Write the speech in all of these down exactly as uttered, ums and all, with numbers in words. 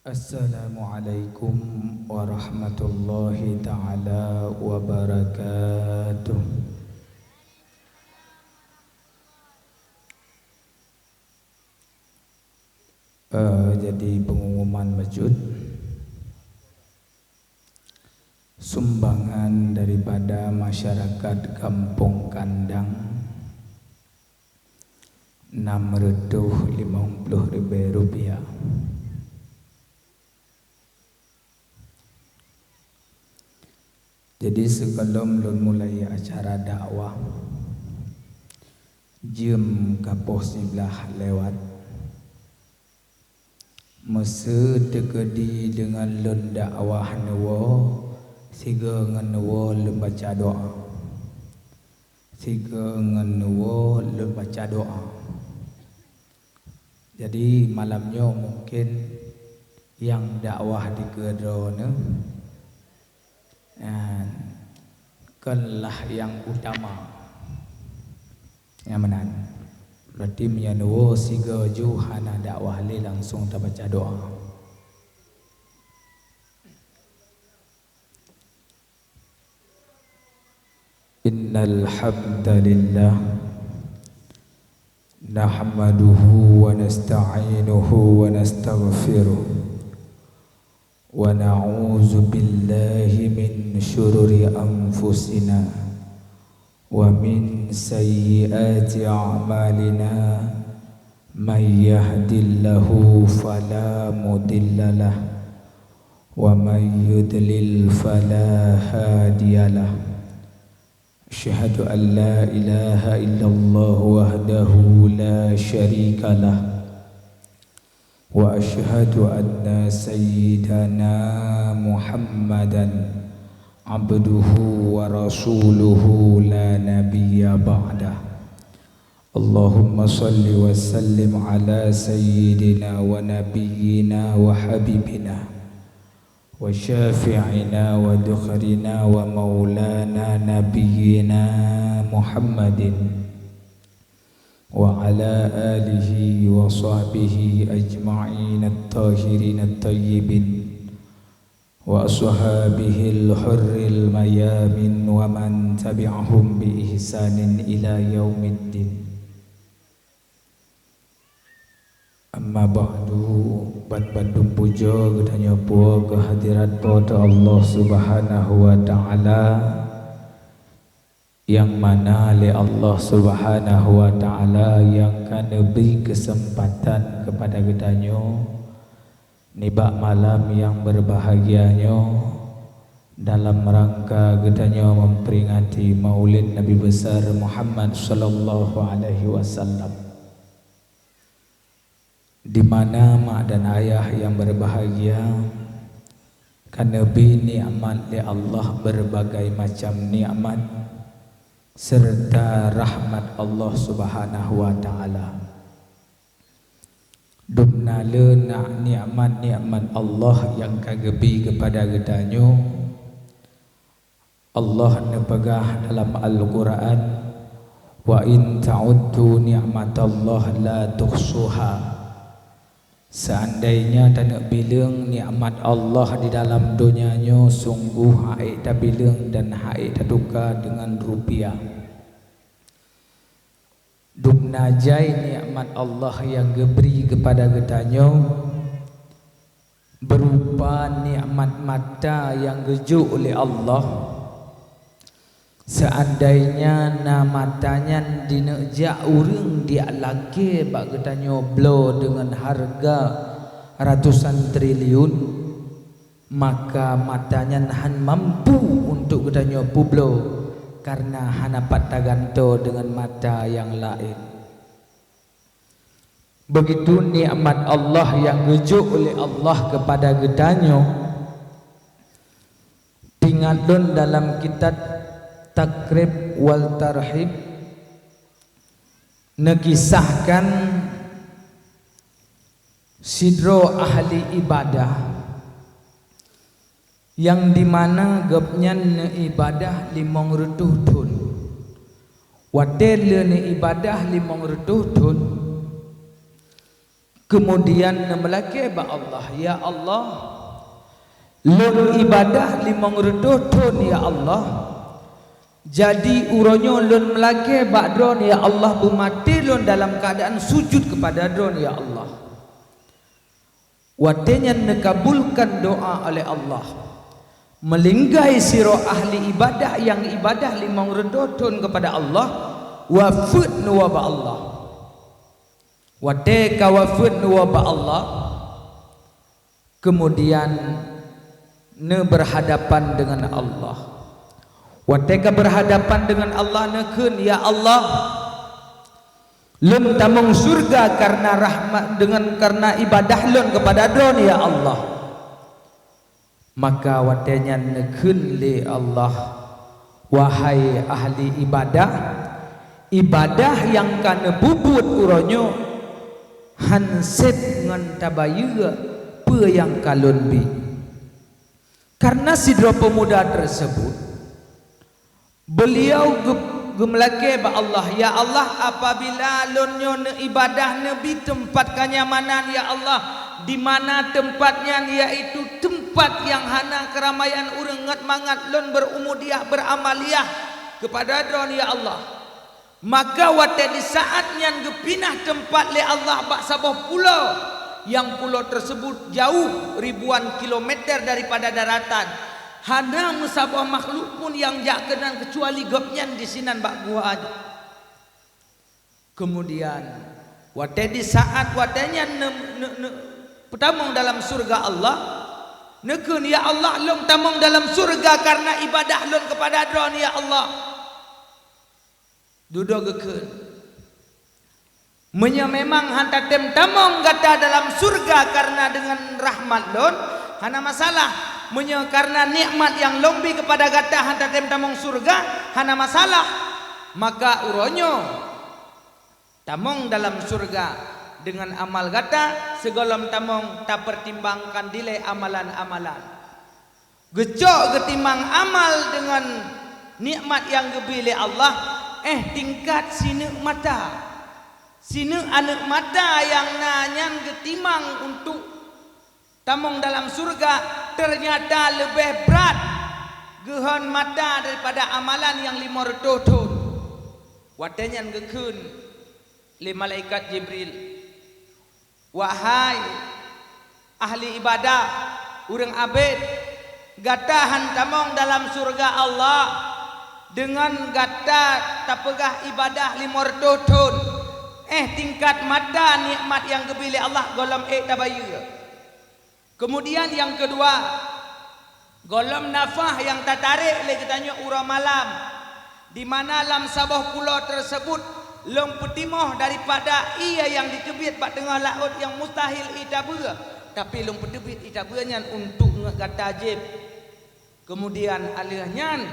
Assalamualaikum warahmatullahi taala wabarakatuh. Eh, jadi pengumuman bacut. Sumbangan daripada masyarakat Gampông Kandang, enam reutôh limong ploh ribèe rupiah. Jadi, sigohlom lôn mulai acara dakwah, jeuem ka poh siblaih lewat, Meusé teukeudi deungon lôn dakwah neuwoe, sigoe ngon neuwoe lôn baca doa. Sigoe ngon neuwoe lôn baca doa. Jadi, malam nyoe mungken nyang dakwah dikeue droeneuh, nyan kon lah nyang utama. Nyang meunan. Berarti meunyoe neuwoe sigoe ju hana dakwah lé, langsong tabaca doa. Innal hamdalillah, nahmaduhu wa nasta'inuhu wa nastaghfiruh. ونعوذ بالله من شرور أنفسنا ومن سيئات أعمالنا. من يهد الله فلا مضل له ومن يضلل فلا هادي له. أشهد أن لا إله إلا الله وحده لا شريك له وأشهد أن سيدنا محمدا عبده ورسوله لا نبي بعده. اللهم صل وسلم على سيدنا ونبينا وحبيبنا وشافعنا وذخرنا ومولانا نبينا محمد وعلى آله وصحبه أجمعين الطاهرين الطيبين وأصحابه الحر الميامين ومن تبعهم بإحسان إلى يوم الدين. Amma ba'du, ban bandum pujoe geutanyoe puwoe keuhadirat Po teu Allah Subhanahu wa Ta'ala, nyang mana lé Allah Subhanahu wa Ta'ala nyang ka neubri keuseumpatan keupada geutanyoe nibak malam nyang beubahgia nyoe dalam rangka geutanyoe memperingati Maulid Nabi Besar Muhammad sallallahu alaihi wasallam. Di mana mak dan ayah nyang beubahgia ka neubri nikmat lé Allah, beureubagai macam nikmat, seureuta rahmat Allah Subhanahu wa Ta'ala. Dumna le na nikmat-nikmat Allah nyang ka geubri keupada geutanyoe, Allah neupeugah dalam Al-Qur'an, "Wa in ta'uddu ni'matallah la tuhsuha." Seandainya taneuk bileueng nikmat Allah di dalam donya nyoe, sungguh han ék tabileueng dan han ék tatuka deungon rupiah. Dumna jai nikmat Allah nyang geubri keupada geutanyoe, beurupa nikmat mata nyang geujok lé Allah. Seandainya na mata nyan dineuk jak ureuëng diak lakée bak geutanyoe bloe deungon hareuga ratusan triliun, maka mata nyan hán mampu untuk geutanyoe peubloe, kareuna hana pat tagantoe deungon mata nyang laén. Begitu nikmat Allah nyang geujok lé Allah keupada geutanyoe. Teuingat lôn dalam kitab Taqrib wal Tarhib neukisahkan sidroe ahli ibadah nyang dimana gobnyan neuibadah limong reutôh thon. Watée lheueh neuibadah limong reutôh thon, Keumudian neumeulakée bak Allah, "Ya Allah, lôn iébadah limong reutôh thon, ya Allah. Jadi, uroe nyoe lôn meulakée bak Droeneuh, ya Allah, beumaté lôn dalam keuadaan sujut keupada Droeneuh, ya Allah." Watée nyan neukabulkan doá oleh Allah. Meulinggai sidroe ahli iébadah nyang iébadah limong reutôh thon keupada Allah, wafeuet neuwoe bak Allah. Watée ka wafeuet neuwoe bak Allah, keumudian neubeurhadapan deungon Allah. Watée ka beurhadapan deungon Allah, neukheun, "Ya Allah, lôn tamong syeuruga kareuna rahmat deungon kareuna iébadah lôn keupada Droeneuh, ya Allah." Maka watée nyan neukheun lé Allah, "Wahai ahli iébadah, iébadah nyang ka neupeubuet uroe nyoe han seb ngon tabayeue peue nyang ka lôn bi." Kareuna sidroe peumuda teuseubut, beuliau geu-, geumeulakée bak Allah, "Ya Allah, apabila lôn nyoe neuiébadah neubi teumpat kanyamanan, ya Allah, di mana teumpat nyan, yaitu teumpat nyang hana keuramaian ureuëng ngat mangat lôn beurumudiah, beuramaliah keupada Droeneuh, ya Allah." Maka watée di saát nyan geupinah teumpat lé Allah bak saboh pulo, nyang pulo teuseubut jauh ribuan kilometer daripada daratan. Hana meusaboh makhluk pun nyang jak keunan keucuali gobnyan disinan bak guha nyan. Keumudian, watée di saát watée nyan ne-, ne-, ne-, peutamong dalam syeuruga Allah, neukheun, "Ya Allah, lôn tamong dalam syeuruga kareuna iébadah lôn keupada Droeneuh, ya Allah." Dudoe geukheun, "Meunyoe memang han tatem tamong gata dalam syeuruga kareuna deungon rahmat lôn, hana masalah. Meunyoe kareuna nikmat nyang lôn bi keupada gata han tatem tamong syeuruga, hana masalah. Maka uroe nyoe tamong dalam syeuruga deungon amal gata, sigohlom tamong tapeurtimbangkan dilée amalan-amalan." Geucok geutimang amal deungon nikmat nyang geubi lé Allah, éh tingkat sineuk mata. Sineuk aneuëk mata nyang na nyan geutimang untuk tamong dalam syeuruga, teunyata leubeh brat geuhon mata daripada amalan nyang limong reutôh thon. Watée nyan geukheun lé malaikat Jibril, "Wahai ahli iébadah, ureuëng abét, gata han tamong dalam syeuruga Allah deungon gata tapeugah iébadah limong reutôh thon. Éh tingkat mata nikmat nyang geubi lé Allah gohlom ék tabayeue." Keumudian nyang keudua, gohlom nafah nyang tatarek lé geutanyoe uroe malam, di mana lam saboh pulo teuseubut lôn peutimoh daripada ié nyang jiteubiet bak teungoh laôt nyang mustahil ié tabeue, tapi lôn peuteubiet ié tabeue nyan untuk ngon gata jieb. Keumudian, a lheueh nyan,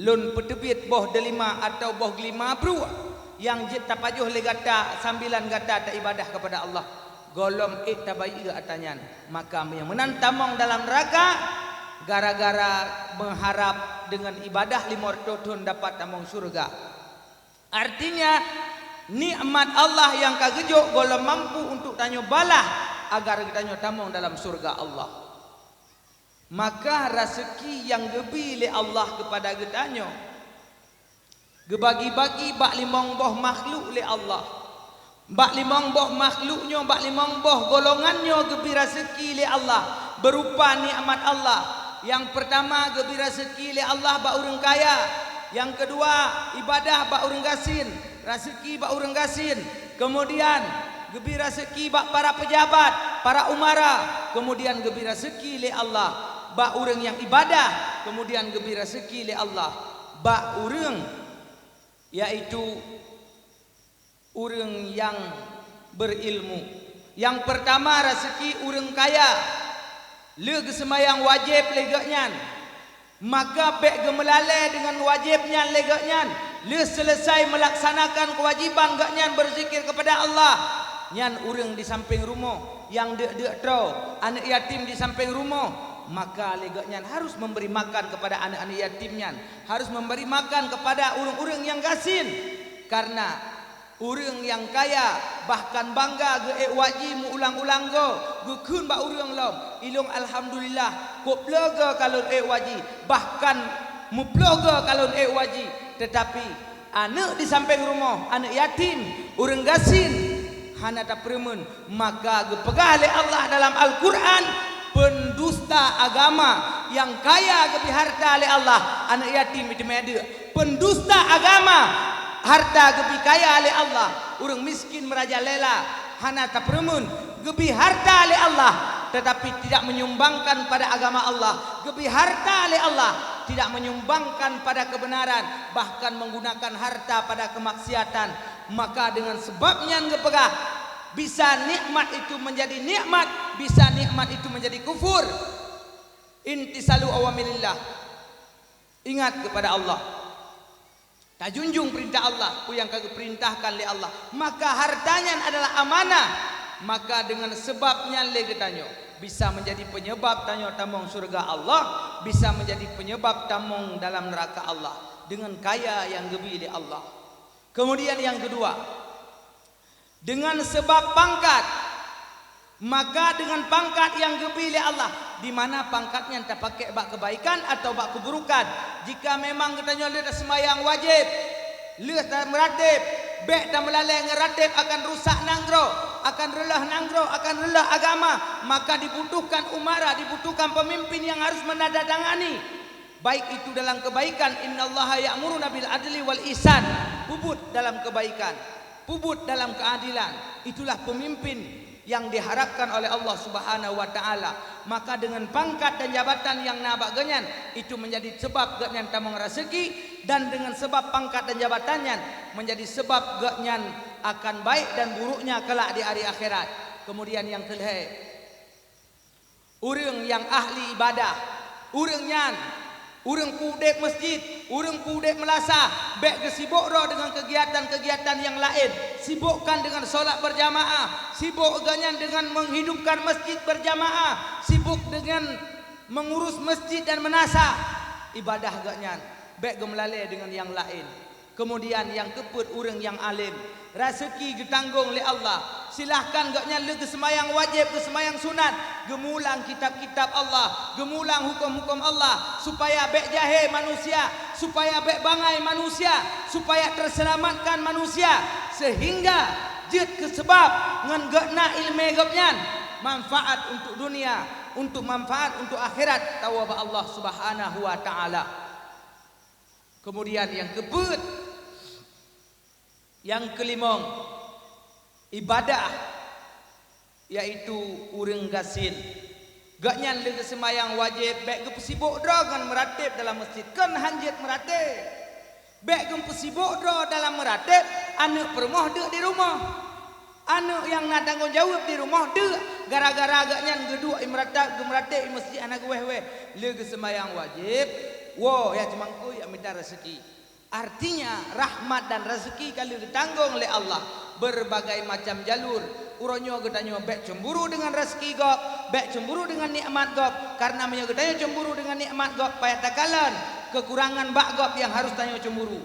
lôn peuteubiet boh deulima atawa boh glima bruek nyang jeuet tapajoh lé gata sambilan gata taiébadah keupada Allah, gohlom ék tabayeue atra nyan. Maka meunyoe meunan tamong dalam neuraka gara-gara meuharab deungon iébadah limong reutôh thon dapat tamong syeuruga. Artinya, nikmat Allah nyang ka geujok gohlom mampu untuk tanyoe balah agar geutanyoe tamong dalam syeuruga Allah. Maka raseuki nyang geubi lé Allah keupada geutanyoe geubagi-bagi bak limong boh makhluk lé Allah. Bak limong boh makhluk nyoe, bak limong boh golongan nyoe geubi raseuki lé Allah beurupa nikmat Allah. Nyang peurtama geubi raseuki lé Allah bak ureuëng kaya, nyang keudua iébadah bak ureuëng gasien, raseuki bak ureuëng gasien, keumudian geubi raseuki bak para peujabat, para umara, keumudian geubi raseuki lé Allah bak ureuëng nyang iébadah, keumudian geubi raseuki lé Allah bak ureuëng, yaitu ureuëng nyang beurilmu. Nyang peurtama raseuki ureuëng kaya, lheueh geuseumayang wajéb lé geuhnyan, maka bék geumeulalée deungon wajéb nyan lé geuhnyan. Lheueh seuleusai meulaksanakan keuwajéban geuhnyan beuzikir keupada Allah, nyan ureuëng di sampéng rumoh nyang deuk-deuk troe, aneuëk yatim di sampéng rumoh, maka lé geuhnyan harus memberi makan kepada aneuëk-aneuëk yatim nyan, harus memberi makan kepada ureuëng-ureuëng nyang gasien. Kareuna Ureuëng nyang kaya bahkan bangga geuék wajée meuulang-ulang goe, geukheun bak ureuëng lom, "Ilong alhamdulillah, kop le goe kalon ék wajée, bahkan muploh goe kalon ék wajée." Teutapi aneuëk di sampéng rumoh, aneuëk yatim, ureuëng gasien, hana tapeureumeun, maka geupeugah lé Allah dalam Al-Qur'an, "Peundusta agama, nyang kaya geubri harta lé Allah, aneuëk yatim, yatim meudeuek. Peundusta agama, harta geubri kaya lé Allah, ureuëng miskin meurajalela, hana tapeureumeun, geubri harta lé Allah, teutapi tidak menyumbangkan pada agama Allah, geubri harta lé Allah, tidak menyumbangkan pada kebenaran, bahkan menggunakan harta pada kemaksiatan." Maka dengan sebab nyan geupeugah, bisa nikmat itu menjadi nikmat, bisa nikmat itu menjadi kufur. Intisalu awamirillah. Ingat kepada Allah. Tajunjung perintah Allah, peue nyang ka geupeurintahkan lé Allah. Maka harta nyan adalah amanah. Maka dengan sebab nyan lé geutanyoe bisa menjadi penyebab tanyoe tamong syurga Allah, bisa menjadi penyebab tamong dalam neraka Allah dengan kaya nyang geubri lé Allah. Kemudian yang kedua, dengan sebab pangkat, maka dengan pangkat nyang geubri lé Allah, di mana pangkat nyan tapakék bak keubaikan atawa bak keuburukan. Jika memang geutanyoe lheueh taseumayang wajéb, lheueh tameuratéb, bék tameulalée ngon ratéb, akan rusak nanggroe, akan reuloh nanggroe, akan reuloh agama, maka dibutuhkan umara, dibutuhkan pemimpin yang harus menandatangani. Baik itu dalam kebaikan, "Innallaha ya'muruna bil adli wal ihsan." Peubuet dalam kebaikan, peubuet dalam keadilan. Itulah pemimpin yang diharapkan oleh Allah Subhanahu wa Ta'ala. Maka dengan pangkat dan jabatan nyang na bak geuhnyan, itu menjadi sebab geuhnyan tamong raseuki, dan dengan sebab pangkat dan jabatan nyan menjadi sebab geuhnyan akan baik dan buruknya kelak di hari akhirat. Kemudian yang kelhée, ureuëng nyang ahli ibadah, ureuëng nyan, ureuëng peudeb masjid, ureuëng peudeb meulasah, bék geusibok droe deungon keugiatan-keugiatan nyang laén. Sibokkan deungon salat berjamaah, sibok geuhnyan deungon menghidupkan masjid berjamaah, sibok deungon mengurus masjid dan meunasah. Ibadah geuhnyan bék geumeulalée deungon nyang laén. Keumudian nyang keupeuet, ureuëng nyang além, raseuki geutanggong lé Allah. Silahkan geuhnyan lheueh geuseumayang wajéb, geuseumayang sunat, geumulang kitab-kitab Allah, geumulang huköm-huköm Allah, supaya bék jahé manusia, supaya bék bangai manusia, supaya teuseulamatkan manusia, seuhingga jeuet keu seubab ngon geuhnyan iéleumé gobnyan manfaat untuk dunia, untuk manfaat untuk akhirat, tawoe bak Allah Subhanahu wa Ta'ala. Keumudian nyang keupeuet, nyang keulimong, ibadah, yaitu ureuëng gasien. Geuhnyan lheueh geuseumayang wajéb bék geupeusibok droe ngon meuratéb dalam masjid, kon han jeuet meuratéb. Bék geupeusibok droe dalam meuratéb, aneuëk peurumoh deuk di rumoh. Aneuëk nyang na tanggong jaweueb di rumoh deuk, gara-gara geuhnyan geuduek i meuratéb, geumeuratéb i masjid hana geuwéh-wéh. Lheueh geuseumayang wajéb, woe, jak ceumangkôi, jak mita raseuki. Artinya, rahmat dan raseuki ka lheueh geutanggong lé Allah berbagai macam jalur. Uroe nyoe geutanyoe bék cemburu deungon raseuki gob, bék cemburu deungon nikmat gob, kareuna meunyoe geutanyoe cemburu deungon nikmat gob, payah takalon keukurangan bak gob nyang harus tanyoe cemburu.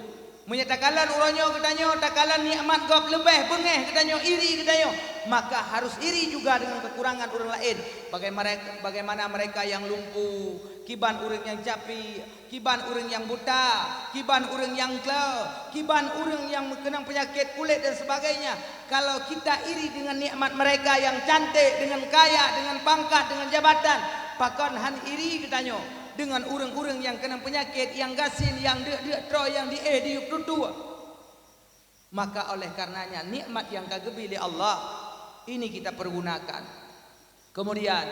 Meunyoe takalon uroe nyoe geutanyoe, takalon nikmat gob leubeh beungéh geutanyoe, iri geutanyoe, maka harus iri juga deungon keukurangan ureuëng laén. Bagaimana, bagaimana mereka nyang lumpuh, kiban ureuëng nyang capi, kiban ureuëng nyang buta, kiban ureuëng nyang klo, kiban ureuëng nyang meukeunong peunyakét kulét dan sebagainya. Kalau kita iri deungon nikmat mereka nyang canték, deungon kaya, deungon pangkat, deungon jabatan, pakon han iri geutanyoe deungon ureuëng-ureuëng nyang keunong peunyakét, nyang gasien, nyang deuk-deuk troe, nyang diéh diyueb tutoe? Maka oleh karenanya nikmat nyang ka geubri lé Allah ini kita pergunakan. Kemudian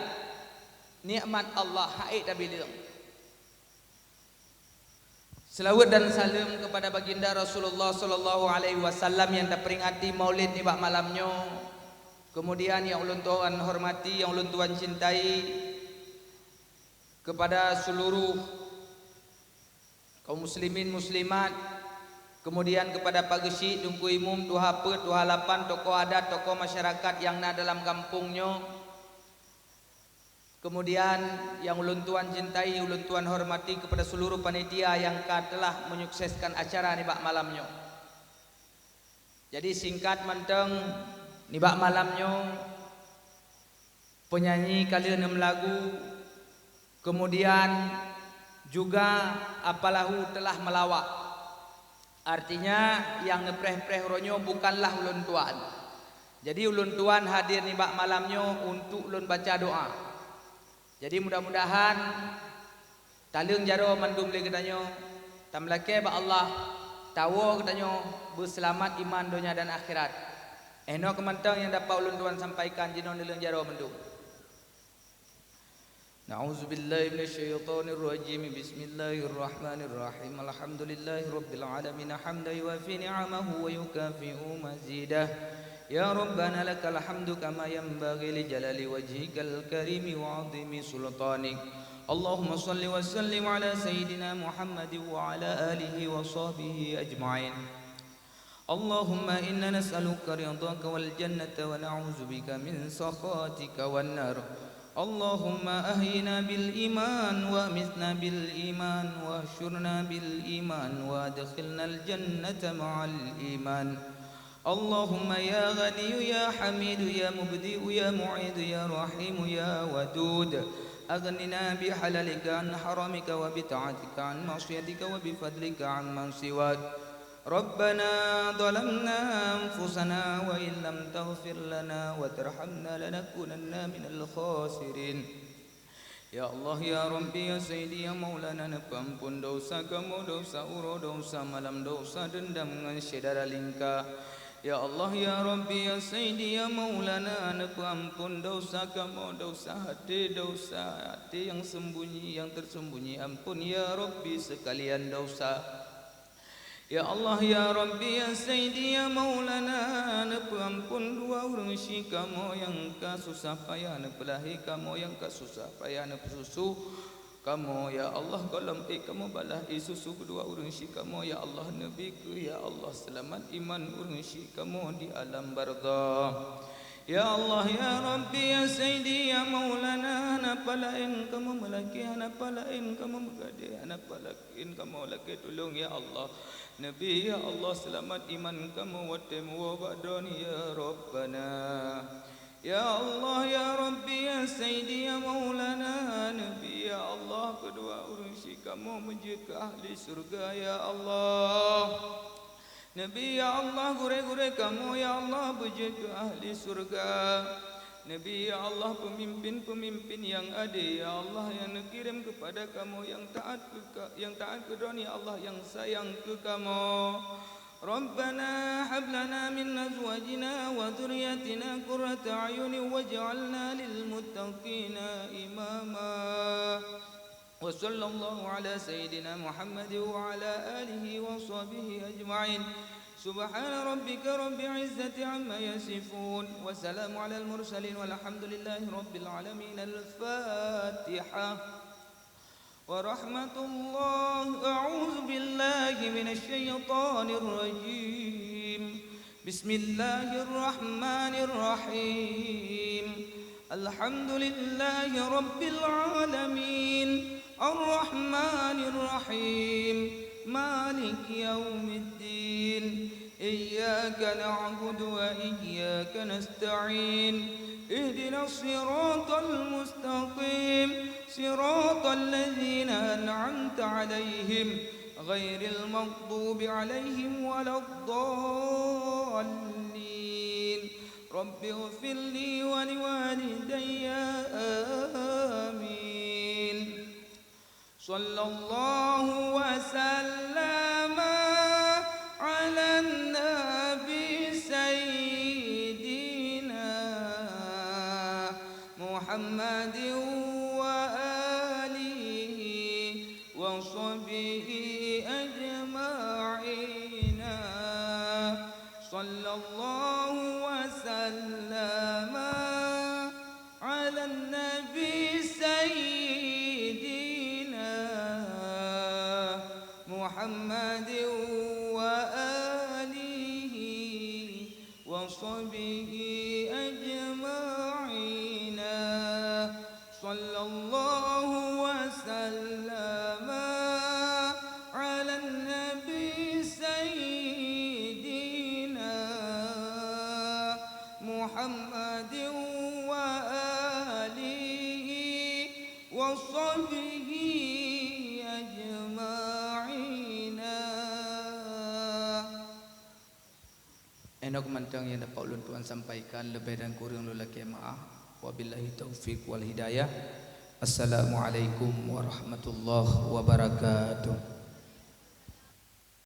nikmat Allah han ék tabileueng. Seulaweuet dan saleuem keupada Baginda Rasulullah sallallahu alaihi wasallam nyang taperingati Maulid nibak malam nyoe. Kemudian nyang ulôn tuan hormati, nyang ulôn tuan cintai, keupada seuluruh kaum muslimin muslimat, kemudian keupada Pak Geuchik, Teungku Imum, Tuha Peuet, Tuha Lapan, tokoh adat, tokoh masyarakat nyang na dalam gampông nyoe, kemudian nyang ulôn tuan cintai, ulôn tuan hormati keupada seuluruh panitia nyang ka teulah menyukseskan acara nibak malam nyoe. Jadi singkat mantong, nibak malam nyoe, penyanyi ka lheueh neulagu, kemudian juga apalahu telah melawak. Artinya, nyang neupreh-preh uroe nyoe bukanlah ulôn tuan. Jadi, ulôn tuan hadir nibak malam nyoe untuk lôn baca doa. Jadi, mudah-mudahan taleueng jaroe mandum lé geutanyoe, tameulakée bak Allah, tawoe geutanyoe beuseulamat iman donya dan akhirat. Eh, nyoe keuh mantong nyang dapat ulôn tuan sampaikan, jinoe neuleueng jaroe mandum. A'udzubillahi minasyaitonirrajim. Bismillahirrahmanirrahim. Alhamdulillahirabbil alamin. Hamdan yuwafi ni'amahu wa yukafi'u mazidah. Ya Rabbana lakal hamdu kama yanbaghi li jalali wajhikal karimi wa 'azimi sultanik. Allahumma shalli wa sallim ala sayyidina Muhammadin wa ala alihi wa sahbihi ajma'in. Allahumma inna nas'aluka ridhaka wal jannata wa na'udzubika min sakhatika wan nar. Allahumma ahyina bil iman wa amitna bil iman wa ahsyurna bil iman wa adkhilnal jannata ma'al iman. Allahumma ya Ghaniyyu ya Hamidhu ya Mubdi'u ya Mu'idu ya Rahimu ya Wadud, aghnina bihalalika an haramika wa bita'atika an ma'siyatika wa bifadlika amman siwak. Rabbana zalamna anfusana wa in lam taghfir lana wa tarhamna lanakunanna minal khasirin. Ya Allah, ya Rabbi, ya Sayyidi, ya Maulana, neupeuamphon desya kamoe, desya uroe, desya malam, desya deundam ngon syedara lingka. Ya Allah, ya Rabbi, ya Sayyidi, ya Maulana, neupeuamphon desya kamoe, desya até, desya até nyang seumbunyi, nyang teurseumbunyi. Amphon, ya Rabbi, seukalian desya. Ya Allah, ya Rabbi, ya Sayyidi, ya Maulana, neupeuamphon dua ureuëng sie kamoe nyang ka susah payah neupeulahé kamoe, nyang ka susah payah neupeususu kamoe. Ya Allah, gohlom ék kamoe balaih susu keudua ureuëng sie kamoe. Ya Allah, neubi kheueh, ya Allah, seulamat iman ureuëng sie kamoe di alam barzakh. Ya Allah, ya Rabbi, ya Sayyidi, ya Maulana, hana peue laén kamoe meulakée, hana peue laén kamoe meugadée, hana peue laén kamoe lakée tulông, ya Allah. Neubi, ya Allah, seulamat iman kamoe watée meuwoe bak droeneuh, ya Rabbana. Ya Allah, ya Rabbi, ya Sayyidi, ya Maulana, neubi, ya Allah, keudua ureuëng sie kamoe meujeuet keu ahli syeuruga, ya Allah. Neubi, ya Allah, gurée-gurée kamoe, ya Allah, beujeuet keu ahli syeuruga. Neubi, ya Allah, peumimpén-peumimpén nyang adé, ya Allah, nyang neukirém keupada kamoe, nyang taát keu ka-, nyang taát keu Droeneuh, ya Allah, nyang sayang keu kamoe. Rabbana hab lana min azwajina wa dzurriyyatina qurrata a'yunin waj'alna lil muttaqina imama. Wa sallallahu ala sayyidina Muhammad wa ala alihi wa sahbihi ajma'in. Subhana rabbika rabbil izzati amma yasifun. Wa salamun alal mursalin walhamdulillahi rabbil alamin. Al-Fatihah. Wa rahmatullah. A'udzu billahi minasy syaithanir rajim. Bismillahirrahmanirrahim. Alhamdulillahi rabbil alamin. Arrahmanir rahim. Maliki yaumiddin. Iyyaka na'budu wa iyyaka nasta'in. Ihdinas siratal mustaqim. Siratal ladzina an'amta 'alaihim. Ghairil maghdubi 'alaihim waladdallin. Rabbighfirli wa liwalidayya. Amin. Sallallahu wa sallama 'alan nabi sayyidina Muhammadin wa alihi wa sahbihi ajma'ina. Sallallahu wa sallama 'alan nabi sayyidina Muhammadin wa alihi wa sahbihi ajma'ina. Sallallahu wa sallama 'alan nabi sayyidina وصحبه أجمعين. Inoe mantong nyang dapat ulôn tuan sampaikan, leubeh dan kureueng lôn lakée meu'ah. Wabillahi taufiq wal hidayah. Assalamualaikum warahmatullahi wabarakatuh.